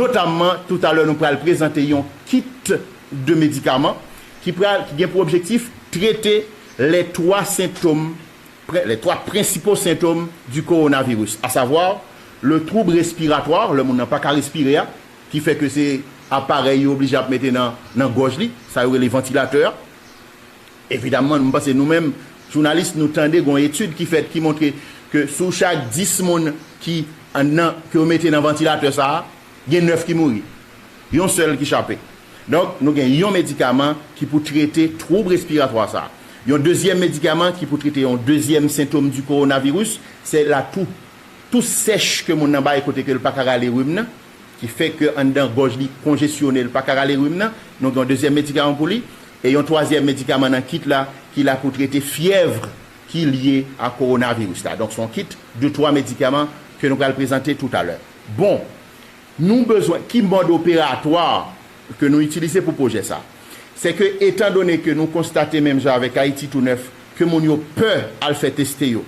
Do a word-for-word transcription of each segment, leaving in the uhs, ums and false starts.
Notamman, toutalè, nou pral prezante yon kit de medikaman ki pral, ki gen pou objektif trete les trois symptômes, les trois principaux symptômes du coronavirus, à savoir le trouble respiratoire, lè moun nan pa ka respire a, ki fè ke se aparèy yo oblije ap mete nan, nan gòj li, sa yo rele vantilatè a. Evidamman, m panse nou menm, jounalis, nou tande gon etid ki fèt ki montre ke sou chak dis moun ki anndan, ke yo mete nan vantilatè sa a, gen nèf ki mouri. Yon sèl ki chape. Donk, nou gen yon medikaman ki pou trete twoub respiratwa sa a. Yon dezyèm medikaman ki pou trete yon dezyèm sentòm di kowonaviris, se latou. Tou sèch ke moun nan bay kote ke l pa ka rale rim nan, ki fè ke anndan gòj li konjesyone, l pa ka rale rim nan, nou gen yon dezyèm medikaman pou li, e yon twazyèm medikaman nan kit la, ki la pou trete fyèv ki lye a kowonaviris la. Donk, se yon kit de twa medikaman ke nou pral prezante toutalè. Bon, nou bezwen, ki mòd operatwa ke nou itilize pou pwojè sa? Se ke, etan done ke nou konstate menm jan avèk Ayiti Tou Nèf, ke moun yo pè al fè teste yo,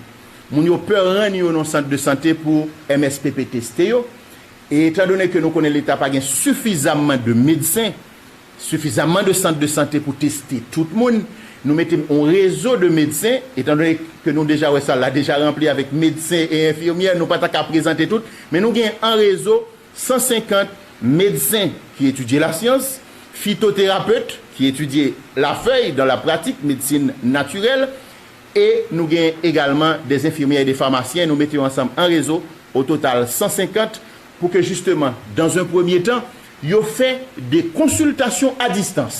moun yo pè rann yo nan sant de sante pou M S P P teste yo, e etan done ke nou konnen Leta pa gen sifizamman de medsen, sifizamman de sant de sante pou teste tout moun, nou mete yon rezo de medsen, etan done ke nou deja wè sal la deja ranpli avèk medsen e enfimyè, nou pa ta ka prezante tout, men nou gen an rezo san senkant medsen ki etidye lasyans, fitoterapet ki etidye lafèy dan la pratik, medsin natirèl, e nou gen egalman de enfimyè e de famasyen, nou mete yo ansanm an rezo, o total san senkant, pou ke jisteman, dans un premier temps, yo fè de konsiltasyon a distans.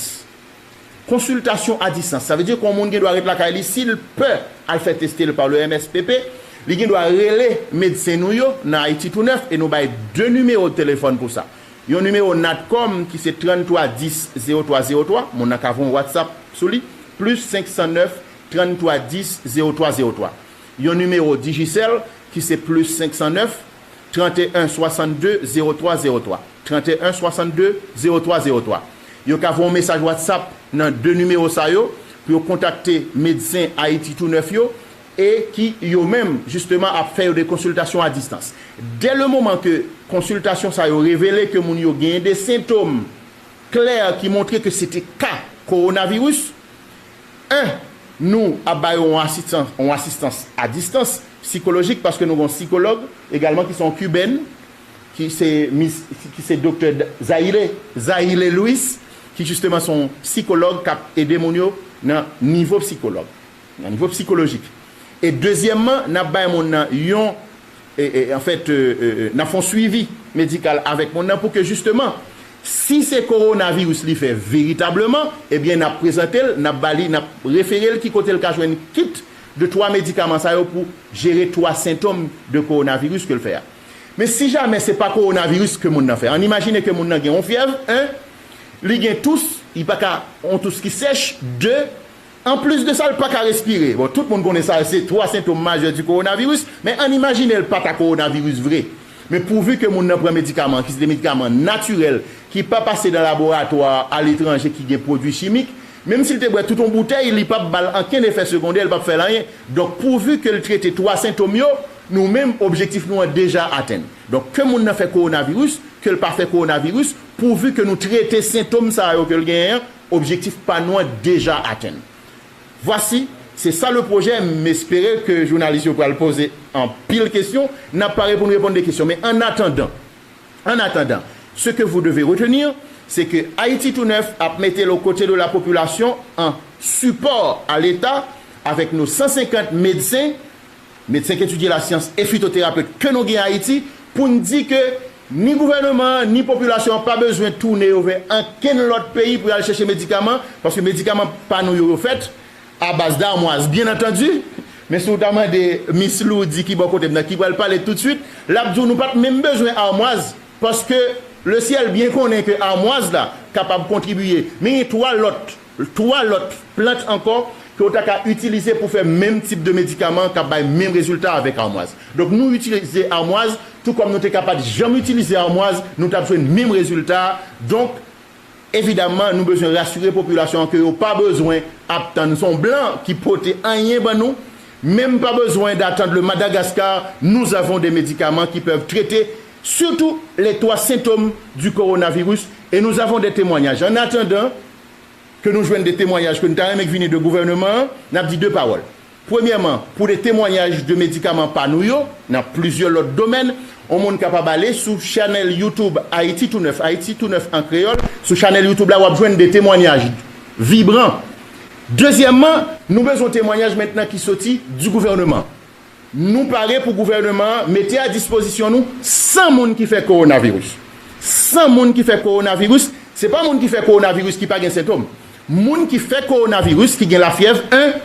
Konsiltasyon a distans, sa vle di ke yon moun gen dwa ret lakay li, si l pè al fè teste l pa le M S P P, li gen dwa rele medsen nou yo nan Ayiti Tou Nèf e nou bay de nimewo de telefòn pou sa. Yon nimewo Natcom ki se tranntwa dis zewo twa zewo twa, moun nan ka voye yon WhatsApp sou li, plis senk san nèf, tranntwa dis zewo twa zewo twa. Yon nimewo Digicel ki se plis senk san nèf, tranteyen swasannde zewo twa zewo twa. Tranteyen swasannde zewo twa zewo twa. Yo ka voye yon mesaj WhatsApp nan de nimewo sa yo pou yo kontakte medsen Ayiti Tou Nèf yo e ki yo menm, jisteman, ap fè yo de konsiltasyon a distans. Dè le moman ke konsiltasyon sa yo revele ke moun yo genyen de sentòm klè ki montre ke se te ka kowonaviris, en, nou ap ba yo yon asistans, yon asistans a distans sikolojik, paske nou gen yon sikològ egalman ki se yon kibèn, ki se mis, ki se doktè Zaïle, Zaïle Louis, ki jisteman se yon sikològ k ap ede moun yo nan nivo sikològ, nan nivo sikolojik. E dezyèmman, n ap bay moun nan yon, e, e, anfèt, e, e, e, n ap fè yon swivi medikal avèk moun nan pou ke jisteman, si se kowonaviris li fè veritableman, ebyen n ap prezante l, n ap ba li, n ap refere l ki kote l ka jwenn kit de twa medikaman sa yo pou jere twa sentòm de kowonaviris ke l fè a. Men si jamè se pa kowonaviris ke moun nan fè, ann imajine ke moun nan gen yon fyèv, en, li gen tous, li pa ka, yon tous ki sèch, de, anplis de sa, l pa ka respire. Bon, tout moun konnen sa, se twa sentòm majè di kowonaviris, men ann imajine l pa ta kowonaviris vre. Men pouvi ke moun nan pran medikaman, ki se de medikaman natirèl, ki pa pase nan laboratwa aletranje ki gen pwodui chimik, menm si l te bwè tout yon boutèy, li p ap ba l ankenn efè segondè, li p ap fè l anyen. Donk, pouvi ke l trete twa sentòm yo, nou menm, objektif nou an deja atenn. Donk, ke moun nan fè kowonaviris, ke l pa fè kowonaviris, pouvi ke nou trete sentòm sa yo ke l genyen an, objektif pa nou an deja atenn. Vwasi, se sa le pwojè, m espere ke jounalis yo pral poze anpil kesyon, n ap pare pou n reponn de kesyon. Men annatandan, annatandan, ce que vous devez retenir, c'est que Haïti Tout Neuf ap mete l aux côtés de la population en support à l'État avec nos cent cinquante médecins, medsen k etidye lasyans e fitoterapet ke nou gen Ayiti, pou n di ke ni gouvènman an, ni popilasyon an pa bezwen tounen yo vè ankenn lòt peyi pou y al chèche medikaman, paske medikaman pa nou yo, yo fèt a baz damwaz, byen antandi. Men si w ta mande Miss Loudy ki bò kote m nan, ki pral pale toutswit, l ap di w nou pa t menm bezwen amwaz, paske le syèl byen konnen ke amwaz la kapab kontribye. Men gen twa lòt, twa lòt plant ankò ke w ta ka itilize pou fè menm tip de medikaman k ap bay menm rezilta avèk amwaz. Donk, nou itilize amwaz, tou kòm nou te ka pa t janm itilize amwaz, nou t ap jwenn menm rezilta a. Donk, evidamman, nou bezwen rasire popilasyon an ke yo pa bezwen ap tann se yon blan ki pote anyen ban nou, menm pa bezwen d'attendre le Madagascar, nous avons des médicaments qui peuvent traiter surtout les trois symptômes du coronavirus, et nous avons des témoignages. En attendant que nous joignons des témoignages que nous avons vini de gouvernement, nous avons dit deux paroles. Premyèman, pou de temwayaj de medikaman pa nou yo, nan plizyè lòt domèn, yon moun kapab ale sou chanèl YouTube Ayiti Tou Nèf, Ayiti Tou Nèf an kreyòl, sou chanèl YouTube la w ap jwenn de temwayaj vibran. Dezyèmman, nou bezwen temwayaj mentnan ki soti di gouvènman. Nou pare pou gouvènman an mete a dispozisyon nou san moun ki fè kowonaviris. San moun ki fè kowonaviris, se pa moun ki fè kowonaviris ki pa gen sentòm. Moun ki fè kowonaviris, ki gen lafyèv en,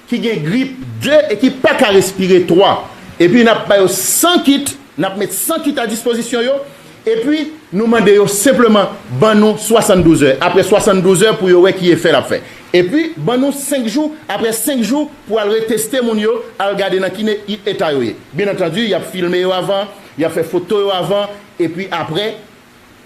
ki gen grip de e ki pa ka respire twa. Epi n ap ba yo san kit, n ap met san kit a dispozisyon yo, epi nou mande yo senpleman ban nou swasanndouz è. Apre swasanndouz è pou yo wè ki efè l ap fè. Epi ban nou senk jou, apre senk jou pou al reteste moun yo, al gade nan ki eta yo ye. Byen antandi, y ap filme yo avan, y ap fè foto yo avan, epi apre,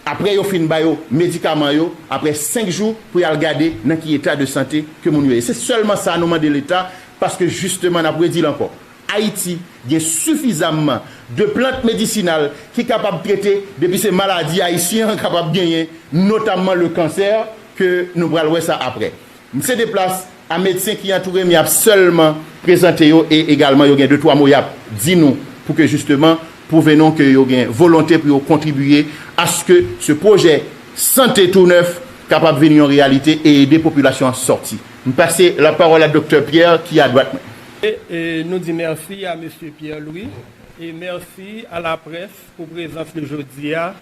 apre yo fin ba yo medikaman yo, apre senk jou pou y al gade nan ki eta de sante ke moun yo ye. Se sèlman sa nou mande Leta, paske jisteman, n ap redi l ankò, Ayiti gen sifizamman de plant medisinal ki kapab trete depi se maladi ayisyen an kapab genyen, notamman le kansè ke nou pral wè sa apre. M se de plas a medsen ki antoure m, y ap sèlman prezante yo e egalman yo gen de twa mo y ap di nou pou ke jisteman pwouve nou ke yo gen volonte pou yo kontribiye aske se pwojè Sante Tou Nèf kapab vin yon reyalite e ede popilasyon an sòti. M pase lapawòl a Doktè Pierre ki adwat mwen. E, e, nou di mèsi a Mesye Pierre Louis e mèsi a laprès pou prezans li jodi a.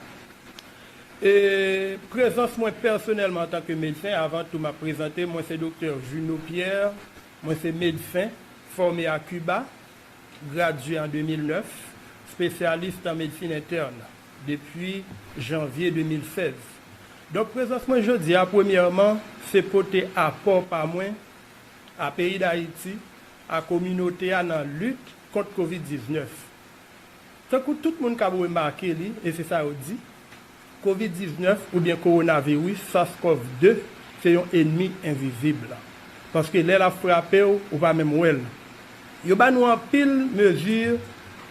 E, prezans mwen pèsonèlman antanke medsen, avan tou m ap prezante, mwen se Doktè Junot Pierre, mwen se medsen, fòme a Kiba, gradye an de mil nèf, espesyalis nan medsin entèn depi janvye de mil sèz. Donk, prezans mwen jodi a, premyèman, se pote apò pa mwen a peyi Dayiti, a kominote a nan lit kont kovid diznèf. Tankou tout moun k ap remake li, e se sa yo di, kovid diznèf oubyen kowonaviris, SARS-CoV de, se yon ènmi envizib. Paske lè l ap frape w, ou pa menm wè l. Yo ba nou anpil mezi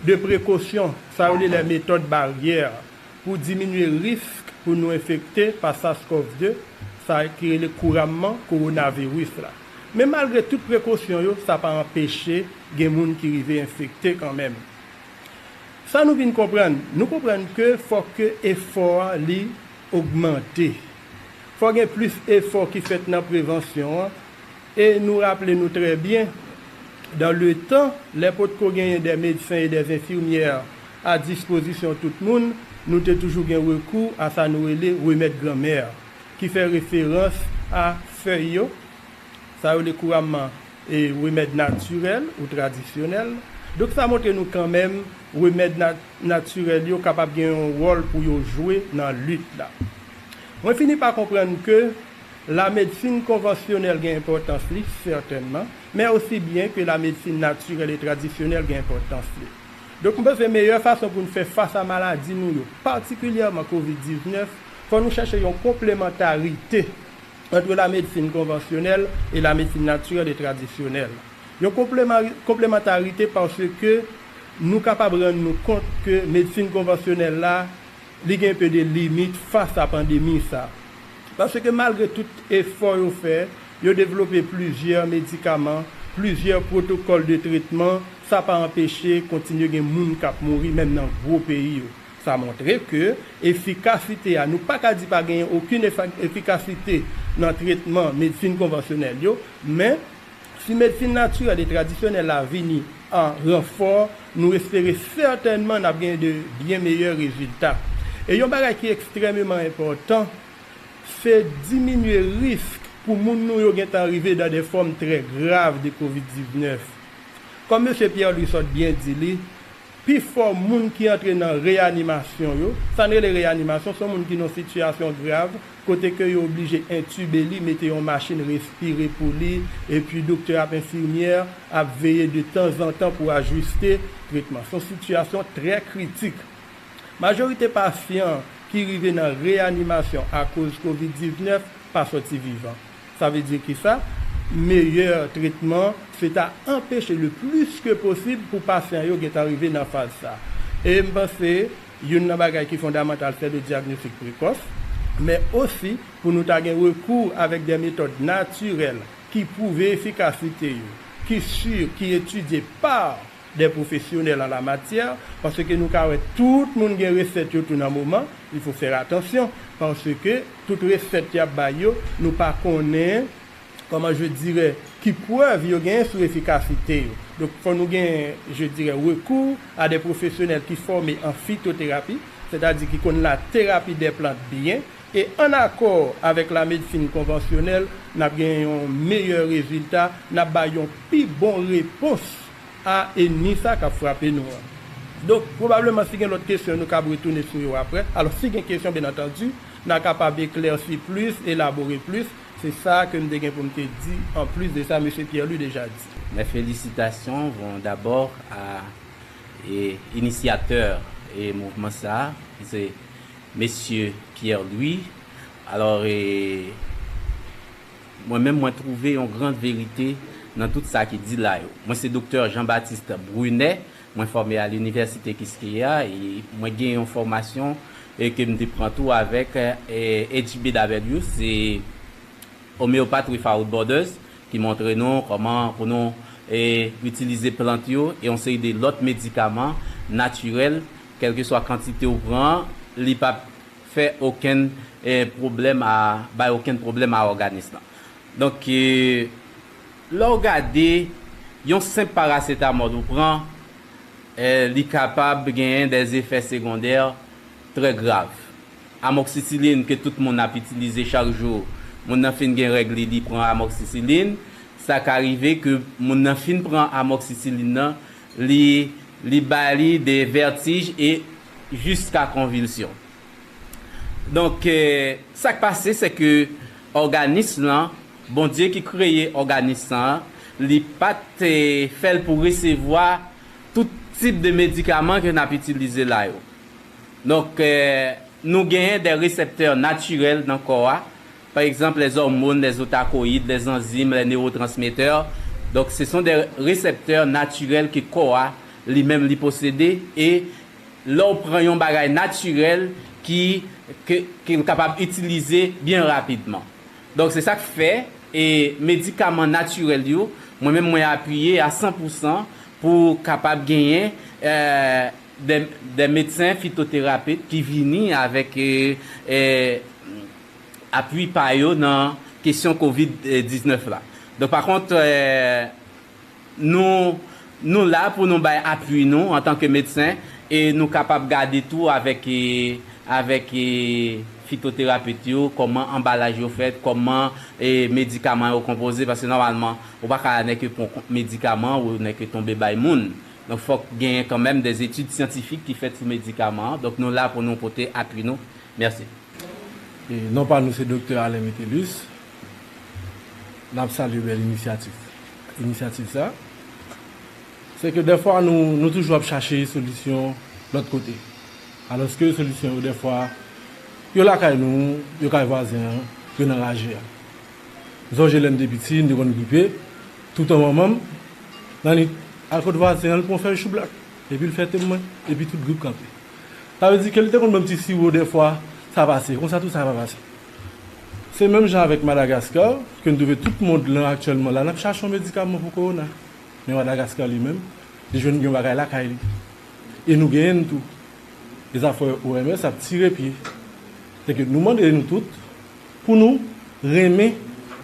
de prekosyon, sa yo rele lè metòd baryè, pou diminye risk pou nou enfekte pa SARS-CoV de, sa ki rele kouramman kowonaviris la. Men malgre tout prekosyon yo, sa pa anpeche gen moun ki rive enfekte kanmenm. Sa nou vin konprann? Nou konprann ke fòk ke efò a li ogmante. Fò gen plis efò ki fèt nan prevansyon an, e nou raple nou trè byen, dans le temps, lè potko genyen des médecins et des infirmières a dispozisyon tout moun, nou te toujou gen rekou a sa nou rele remèd granmè, ki fè referans a fèy yo, sa yo rele kouramman e remèd natirèl ou tradisyonèl. Donk sa montre nou kanmenm remèd na- natirèl yo kapab gen yon wòl pou yo jwe nan lit la. Mwen fini pa konprann ke lamedsin konvansyonèl gen enpòtans li, sètènman, men osi byen ke lamedsin natirèl e tradisyonèl gen enpòtans li. Donk m panse meyè fason pou n fè fas a maladi nou yo, patikilyèman kovid diznèf, fò nou chèche yon konplemantarite ant lamedsin konvansyonèl e lamedsin natirèl e tradisyonèl. Yon konplema- konplemantarite paske nou kapab rann nou kont ke medsin konvansyonèl la, li gen enpe de limit fas a pandemi sa. Paske malgre tout efò yo fè, yo devlope plizyè medikaman, plizyè pwotokòl de tretman, sa pa anpeche kontinye gen moun k ap mouri menm nan gwo peyi yo. Sa montre ke efikasite a, nou pa ka di pa genyen okenn efa- efikasite nan tretman medsin konvansyonèl yo, men si medsin natirèl e tradisyonèl la vini an ranfò, nou espere sètènman n ap genyen de byen meyè rezilta. E yon bagay ki ekstrèmeman enpòtan, se diminye risk pou moun nou yo gentan rive dan de fòm trè grav de kovid diznèf. Kòm mesye Pierre Louis sot byen di li, pifò moun ki antre nan reyanimasyon yo, sa n rele reyanimasyon, se yon moun ki nan sitiyasyon grav, kote ke yo oblije entibe li, mete yon machin respire pou li, epi doktè ap enfimyè ap veye de tanzantan pou ajiste tretman. Se yon sitiyasyon trè kritik. Majorite pasyan ki rive nan reyanimasyon akoz kovid diznèf pa sòti vivan. Sa vle di ki sa? Meyè tretman se ta anpeche le plis ke posib pou pasyan yo gentan rive nan faz sa. E m panse Youn nan bagay ki fondamantal, se le dyagnostik prekòs, men osi pou nou ta gen rekou avèk de metòd natirèl ki pwouve efikasite yo, ki si, ki etidye pa de pwofesyonèl an la matyè, paske nou ka wè tout moun gen resèt yo tou nan moman, il faut faire attention, paske tout resèt y ap bay yo, nou pa konnen, comment je dirais, ki prèv yo genyen sou efikasite yo. Donk, fò nou gen, je dirais, recours à des professionnels ki fòme an fitoterapi, sètadi ki konn la terapi dè plant byen, e an akò avèk la medsin konvansyonèl, n ap gen yon meyè rezilta, n ap bay yon pi bon repons a enmi sa k ap frape nou an. Donk, pwobableman, si gen lòt kesyon, nou kab retounen sou yo apre. Alò, si gen kesyon, byen antandi, n a kapab eklèsi plis, elabore plis. Se sa ke m te gen pou m te di, anplis de sa, mesye Pierre Louis deja di. Mes félicitations vont d'abord à e, initiatè e mouvman sa a, ki se mesye Pierre Louis. Alò, e, mwen menm, mwen twouve yon gran verite nan tout sa ki di la yo. Mwen se Doktè Jean Baptiste Brunet, mwen fòme a Linivèsite Quisqueya, e mwen gen yon fòmasyon e ke m te pran tou avèk e, H B W, se Homeopath Without Borders, ki montre nou kòman pou nou e, itilize plant yo e yon seri de lòt medikaman natirèl, kèlkeswa kantite ou pran, li p ap fè okenn e, pwoblèm a, bay okenn pwoblèm a òganis lan. Donk, e, lè w gade yon senp parasetamòl ou pran, e, li kapab genyen de efè segondè trè grav. Amoxicilline ke tout moun ap itilize chak jou, moun nan fin gen règ li, li pran amoxicilline. Sa ka rive ke moun nan fin pran amoxicilline nan, li, li ba li de vètij e jiska konvilsyon. Donk, e, sa k pase, se ke òganis lan, Bondye ki kreye òganis lan, li pa t fè l pou resevwa tout tip de medikaman ke n ap itilize la yo. Donk, e, nou genyen de reseptè natirèl nan kò a. Pa egzanp, les hormones, les otakoyid, les anzim, les newotransmetè. Donk, se son de reseptè natirèl ke kò a, li menm, li posede. E lè w pran yon bagay natirèl ki, ke, ke l kapab itilize byen rapidman. Donk, se sa k fè, e medikaman natirèl yo, mwen menm, mwen apiye a san pou san pou kapab genyen e, de, de medsen fitoterapet ki vini avèk e, e, apui pa yo nan kesyon kovid diznèf la. Donk, pa kont, e, nou, nou la pou nou bay apui nou antanke medsen e nou kapab gade tou avèk, e, avèk e, fitoterapet yo, kòman anbalaj yo fèt, kòman e, medikaman yo konpoze, paske nòmalman, ou pa ka nèke pran medikaman ou nèke tonbe bay moun. Donk, fòk genyen kanmenm de etid syantifik ki fèt sou medikaman an. Donk, nou la pou nou pote apui nou. Mèsi. E non pa nou se Doktè Alain Metellus. N ap salye bèl inisyativ, inisyativ sa. Se ke dèfwa nou, nou toujou ap chache solisyon lòt kote. Alòske solisyon yo dèfwa, yo lakay nou, yo kay vwazen an, yo nan raje a. M sonje lè m te piti, m te konn gripe, toutan manman m, nan li al kot vwazen an, l pran fèy choublak, epi l fè te m mwen, epi tout grip kanpe. Sa vle di ke li te konn ban m ti siwo dèfwa, sa pase, konsa tou sa pa pase. Se menm jan avèk Madagaskar, ke n twouve tout mond lan aktyèlman la, n ap chache yon medikaman pou kowona. Men Madagaskar li menm, li jwenn yon bagay lakay li. E nou genyen n tou. E zafè O M S ap tire pye. Se ke nou mande nou tout pou nou renmen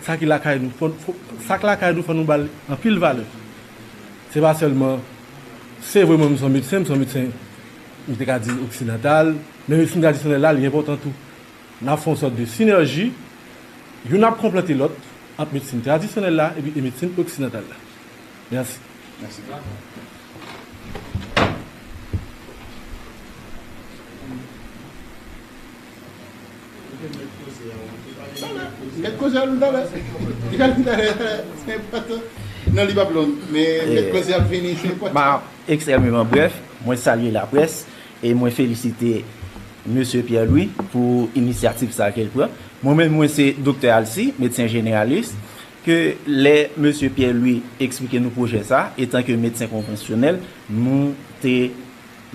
sa ki lakay nou. Fò, fò, sa k lakay nou, fò nou ba l anpil valè. Se pa sèlman, se vre mwen, m se yon medsen, m se yon medsen, m te ka di oksidantal, men medsin tradisyonèl la, li enpòtan tou. N ap fè yon sòt de sinèji, youn ap konplete lòt, ant medsin tradisyonèl la epi e medsin oksidantal la. Mèsi. Mèsi. Mèt koze a, nou talè. Li pral talè, talè. Se enpòtan. Non, li p ap long, men mèt koze ap vini, se enpòtan. M a ekstrèmeman brèf. Mwen salye laprès e mwen felisite mesye Pierre Louis pou inisyativ sa ke l pran. Mwen menm, mwen se Doktè Alcy, medsen jeneralis, ke lè mesye Pierre Louis eksplike nou pwojè sa, etanke medsen konvansyonèl, nou te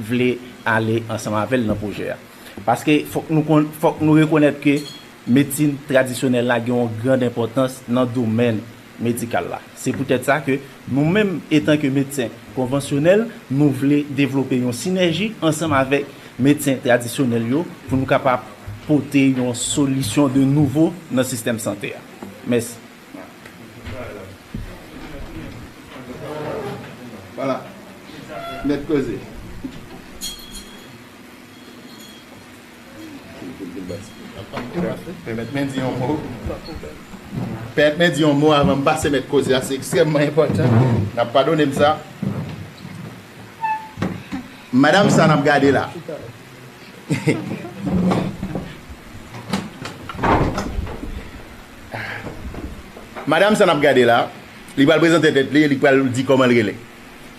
vle ale ansanm avè l nan pwojè a. Paske fòk nou konn, fòk nou rekonèt ke medsin tradisyonèl la gen yon grand enpòtans nan domèn medikal la. Se poutèt sa ke nou menm, etan ke medsen konvansyonèl, nou vle devlope yon sinèji ansanm avèk medsen tradisyonèl yo pou nou kapab pote yon solisyon de nouvo nan sistèm sante a. Mèsi. Vwala. Mèt koze. Pèmèt mwen di yon mo. Pèmèt mwen di yon mo avan m pase mèt koze a, se ekstrèmman enpòtan. N ap padone m sa. Madanm sa n ap gade la. Madanm sa n ap gade la, li pral prezante tèt li, li pral di kòman l rele.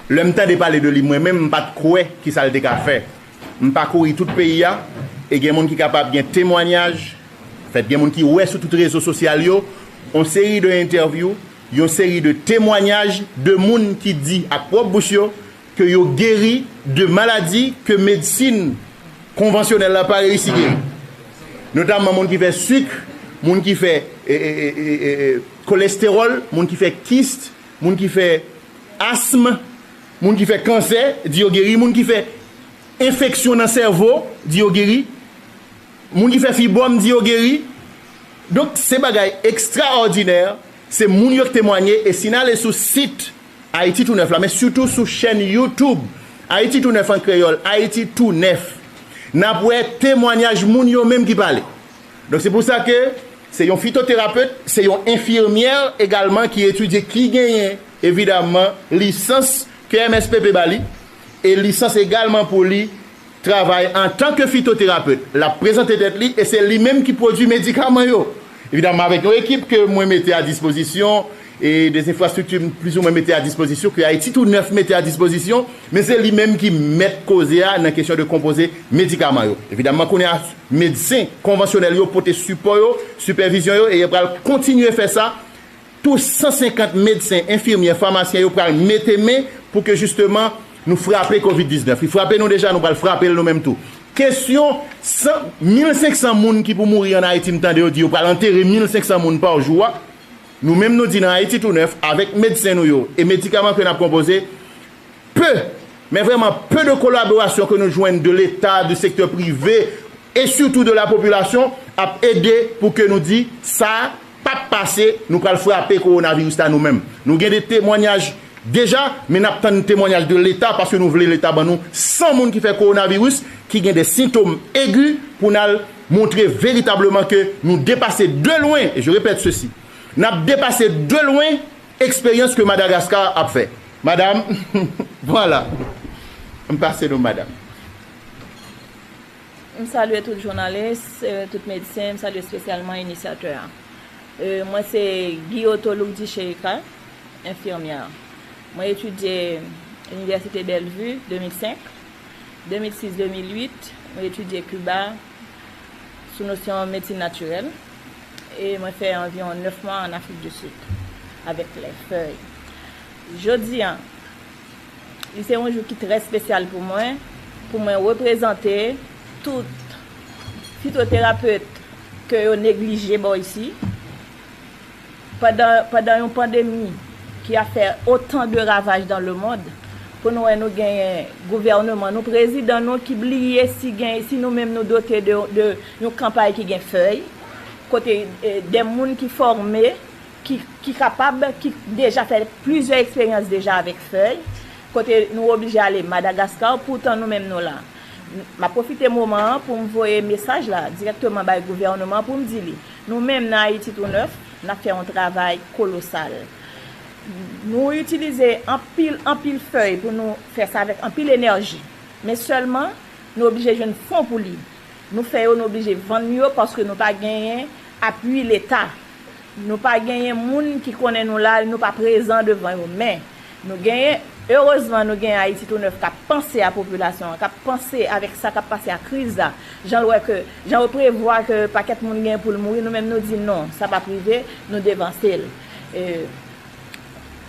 Lè m tande pale de li, mwen menm, m pa t kwè ki sa l te ka fè. M pakouri tout peyi a, e gen moun ki kapab gen temwanyaj, fèt gen moun ki wè sou tout rezo sosyal yo, yon seri de entèvyou, yon seri de temwanyaj de moun ki di ak pwòp bouch yo ke yo geri de maladi ke medsin konvansyonèl la pa reyisi geri. Notamman moun ki fè sik, moun ki fè, e, e, e, e, e, e, kolestewòl, moun ki fè kist, moun ki fè asm, moun ki fè kansè, di yo geri, moun ki fè enfeksyon nan sèvo, di yo geri, moun ki fè fibwòm, di yo geri. Donk, se bagay ekstraòdinè, se moun yo k temwanye, e si n ale sou sit Ayiti Tou Nèf la, men sitou sou chèn YouTube Ayiti Tou Nèf an kreyòl, Ayiti Tou Nèf, n ap wè temwanyaj moun yo menm ki pale. Donk, se pou sa ke se yon fitoterapet, se yon enfimyè egalman ki etidye, ki genyen, evidamman, lisans ke M S P P ba li, e lisans egalman pou li travay antanke fitoterapet. L ap prezante tèt li e se li menm ki pwodui medikaman yo. Evidamman, avèk yon ekip ke mwen mete a dispozisyon e de enfrastrikti m plizoumwen mete a dispozisyon, ke Ayiti Tou Nèf mete a dispozisyon, men se li menm ki mèt koze a nan kesyon de konpoze medikaman yo. Evidamman, kounye a, medsen konvansyonèl yo pote sipò yo, sipèvizyon yo, e yo pral kontinye fè sa. Tou san senkant medsen, enfimyè, famasyen yo pral mete men pou ke jisteman nou frape kovid diznèf. Li frape nou deja, nou pral frape l nou menm tou. Kesyon san, mil senk san moun ki pou mouri an Ayiti, m tande yo di yo pral antere mil senk san moun pa jou a. Nou menm nou di nan Ayiti Tou Nèf, avèk medsen nou yo e medikaman ke n ap konpoze, pe, men vrèman pe de kolaborasyon ke nou jwenn de Leta, de sektè prive e sitou de la popilasyon ap ede pou ke nou di sa p ap pase, nou pral frape kowonaviris la nou menm. Nou gen de temwanyaj deja, men n ap tann temwanyaj de Leta paske nou vle Leta ban nou san moun ki fè kowonaviris, ki gen de sentòm egi pou n al montre veritableman ke nou depase de lwen, e je répète ceci, n ap depase de lwen eksperyans ke Madagaskar ap fè. Madanm, vwala. M pase nou, madanm. M salye tout jounalis, euh, tout medsen, m salye espesyalman inisyatè a. Euh, mwen se Guillotot Lourdy Chérika, enfimyè. Mwen etidye Inivèsite Bellevue de mil senk, de mil sis, de mil uit, mwen etidye Kiba sou nosyon medsin natirèl. E mwen fè anviwon nèf mwa an Afrik di Sid avèk lè fèy. Jodi a, li se yon jou ki trè espesyal pou mwen, pou mwen reprezante tout fitoterapet ke yo neglije bò isi. Pandan, pandan yon pandemi ki ap fè otan de ravaj dans le monde, pou nou wè nou genyen gouvènman nou, prezidan nou ki bliye si gen, si nou menm nou dote de, de yon kanpay ki gen fèy, kote, eh, de moun ki fòme, ki, ki kapab, ki deja fè plizyè eksperyans deja avèk fèy, kote nou oblije ale Madagaskar, poutan nou menm nou la. M ap pwofite moman an pou m voye mesaj la dirèkteman bay gouvènman an pou m di li, nou menm nan Ayiti Tou Nèf, n ap fè yon travay kolosal. Nou itilize anpil, anpil fèy pou nou fè sa avèk anpil enèji. Men sèlman, nou oblije jwenn fon pou li. Nou fè yo, nou oblije vann yo paske nou pa genyen apui Leta. Nou pa genyen moun ki konnen nou la, nou pa prezan devan yo. Men, nou genyen, erezman, nou genyen Ayiti Tou Nèf k ap panse a popilasyon an, k ap panse avèk sa k ap pase a kriz la. Jan l wè ke, jan yo prevwa ke pakèt moun gen pou l mouri, nou menm nou di non, sa p ap rive, nou devanse l. E,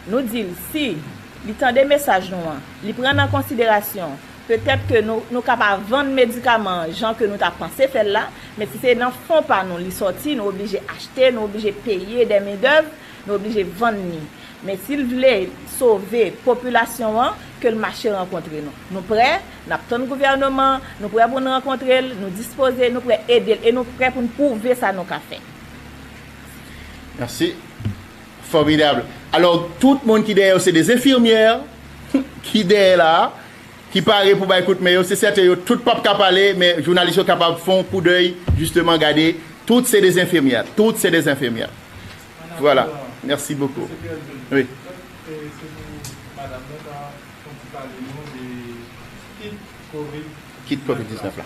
nou di l, si li tande mesaj nou an, li pran nan konsiderasyon Petèt ke nou, nou ka pa vann medikaman an jan ke nou ta panse fè l la, men si se nan fon pa nou li sòti, nou oblije achte, nou oblije peye dè mendèv, nou oblije vann li. Men si l vle sove popilasyon an, ke l mache rankontre nou. Nou prè, n ap tann gouvènman, nou prè pou n rankontre l, nou dispoze, nou prè ede l e nou prè pou n pwouve sa nou ka fè. Mèsi. Fòmidab. Alò, tout moun ki dèyè yo se de enfimyè ki dèyè la, ki pare pou bay kout men yo. Se sèten yo tout p ap ka pale, men jounalis yo kapab fè yon koudèy, jisteman, gade. Tout se de enfimyè. Tout se de enfimyè. Voilà. Merci beaucoup. Oui. Kit Covid diznèf la.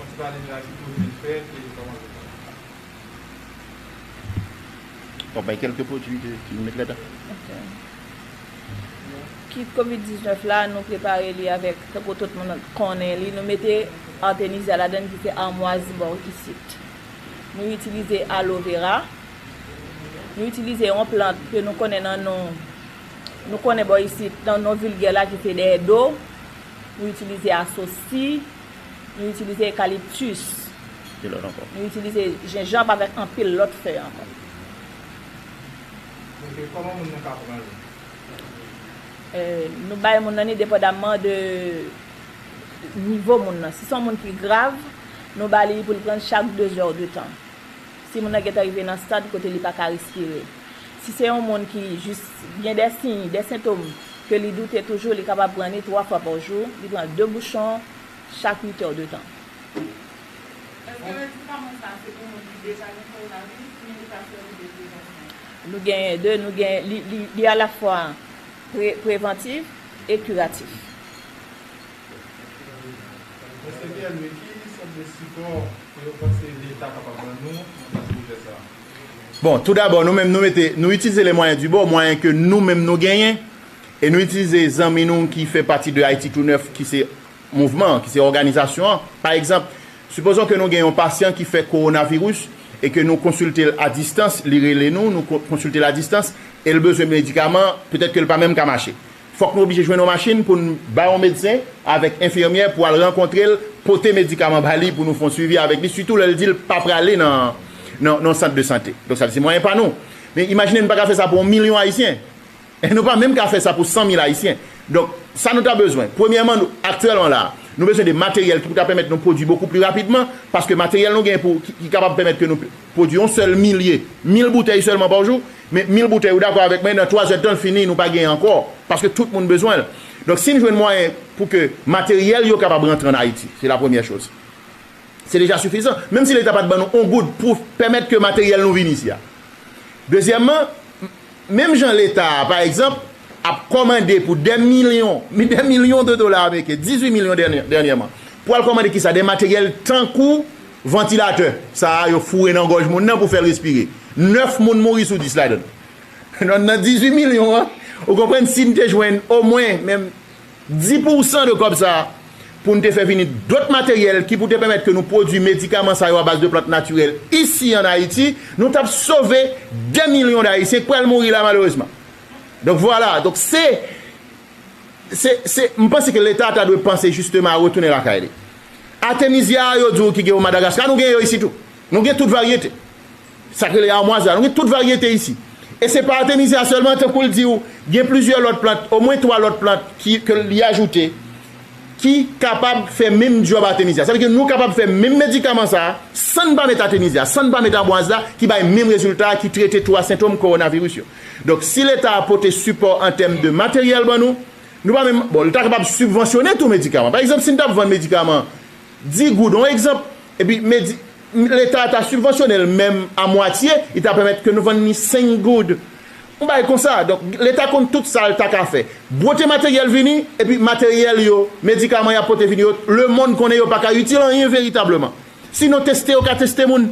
Bon, ben, kèlke pwodui ki nou met ladan. Kit Covid diznèf la, nou prepare li avèk, tankou tout moun konnen li, nou mete artemisia ladan ki se amwaz bò isit. Nou itilize aloe vera. Nou itilize yon plant ke nou konnen nan non, nou konnen bò isit, nan non vilgè la ki se dèyè do. Nou itilize asosi. Nou itilize ekaliptis. Ki lòt ankò? Nou itilize jenjanm avèk anpil lòt fèy ankò. Ok, kòman moun nan ka pran li? Eh, nou bay moun nan li depandamman de nivo moun nan. Si se yon moun ki grav, nou ba li pou l pran l chak de zè de tan. Si moun nan gentan rive nan stad kote li pa ka respire. Si se yon moun ki jis gen de siy, de sentòm, ke li doute toujou, li kapab pran li twa fwa pa jou, li pran de bouchon chak uit è de tan. Èske medikaman sa a se pou moun ki deja gen kowonaviris oubyen li ka sèvi de prevansyon? Nou genyen de, nou gen li, li, li alafwa pre, prevantif e kiratif. Mesye Pierre Louis, ki sòt de sipò ke yo panse Leta kapab ban nou nan kad pwojè sa a? Bon, tou dabò, nou menm nou mete, nou itilize les moyens du bord, mwayen ke nou menm nou genyen, e nou itilize zanmi nou ki fè pati de Ayiti Tou Nèf, ki se mouvman an, ki se òganizasyon an. Pa egzanp, sipozon ke nou gen yon pasyan ki fè kowonaviris e ke nou konsilte l a distans, li rele nou, nou ko- konsilte l a distans, e l bezwen medikaman, petèt ke l pa menm ka mache. Fòk nou oblije jwenn yon machin pou n ba yon medsen avèk enfimyè pou al rankontre l, pote medikaman ba li pou nou fè yon swivi avèk li, sitou lè l di l pa prale nan, nan, nan sant de sante. Donk sa se mwayen pa nou. Men imajine n pa ka fè sa pou yon milyon Ayisyen. E nou pa menm ka fè sa pou san mil Ayisyen. Donk, sa nou ta bezwen. Premyèman, nou, aktyèlman la, nou bezwen de materyèl ki pou ta pèmèt nou pwodui bokou pli rapidman, paske materyèl nou gen pou, ki, ki kapab pèmèt ke nou pwodui yon sèl milye, mil boutèy sèlman pa jou, men mil boutèy, ou dakò avèk mwen, nan twa zè tan l fini, nou pa genyen ankò, paske tout moun bezwen l. Donk, si n jwenn mwayen pou ke materyèl yo kapab rantre ann Ayiti, se la premyè choz. Se deja sifizan. Menm si Leta pa t ban nou yon goud pou pèmèt ke materyèl nou vin isi a. Dezyèmman, menm jan Leta a, pa egzanp, ap kòmande pou dè milyon, mi dè milyon de dola ameriken, dizuit milyon dènyè- dènyèman, pou al kòmande kisa? De materyèl tankou vantilatè. Sa a, yo foure nan gòj moun nan pou fè l respire. Nèf moun mouri sou dis ladan l. Nan, nan dizuit milyon an, ou konprann, si n te jwenn omwen menm dis pousan de kòb sa a pou n te fè vini dòt materyèl ki pou te pèmèt ke nou pwodui medikaman sa yo a baz de plant natirèl isi ann Ayiti, nou t ap sove dè milyon d Ayisyen k pral mouri la malerezman. Donk vwala, donk se, se, se, m panse ke Leta ta dwe panse jisteman a retounen lakay li. Atenizya a yo di w ki gen o Madagaska, nou gen yo isi tou. Nou gen tout varyete. Sa k rele amwaz la, nou gen tout varyete isi. E se pa atenizya sèlman, tankou l di w, gen plizyè lòt plant, omwen twa lòt plant ki, ke li ajoute, ki kapab fè menm djòb atenizya. Sa vle di ke nou kapab fè menm medikaman sa a, san n pa met atenizya, san n pa met amwaz la, ki bay menm rezilta a, ki trete twa sentòm kowonaviris yo. Donk, si Leta a pote sipò an tèm de materyèl ban nou, nou pa menm, bon, li ta kapab sibvansyone tou medikaman. Pa egzanp, si n t ap vann medikaman dis goud, yon egzanp, epi medi, Leta ta sibvansyone l menm a mwatye, li ta pèmèt ke nou vann li senk goud. Yon bagay konsa. Donk, Leta konn tout sa l ta ka fè. Bwote materyèl vini, epi materyèl yo, medikaman y ap pote vini yo, lemonn konnen yo pa ka itil anyen veritableman. Sinon, teste yo ka teste moun.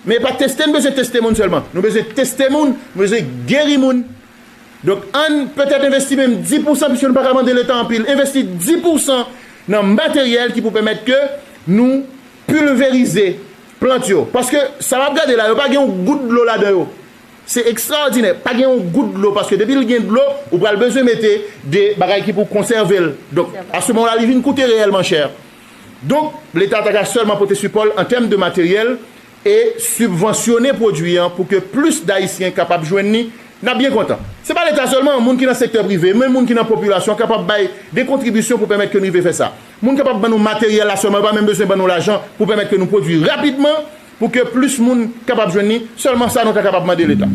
Men e pa teste n bezwen teste moun sèlman. Nou bezwen teste moun, nou bezwen geri moun. Donk, ann petèt envesti menm dis pousan, piske nou pa ka mande Leta anpil, envesti dis pousan nan materyèl ki pou pèmèt ke nou pilverize plant yo. Paske sa w ap gade la, yo pa gen yon gout dlo ladan yo. Se ekstraòdinè, pa gen yon gout dlo, paske depi l gen dlo, ou pral bezwen mete de bagay ki pou konsève l. Donk, a se moman la, li vin koute reyèlman chè. Donk, Leta ta ka sèlman pote sipò l an tèm de materyèl e sibvansyone pwodui an pou ke plis Dayisyen kapab jwenn li, n ap byen kontan. Se pa Leta sèlman, moun ki nan sektè prive, menm moun ki nan popilasyon kapab bay de kontribisyon pou pèmèt ke n rive fè sa. Moun kapab ban nou materyèl la sèlman, yo pa menm bezwen ban nou lajan pou pèmèt ke nou pwodui rapidman pou ke plis moun kapab jwenn li. Sèlman sa nou ta kapab mande Leta.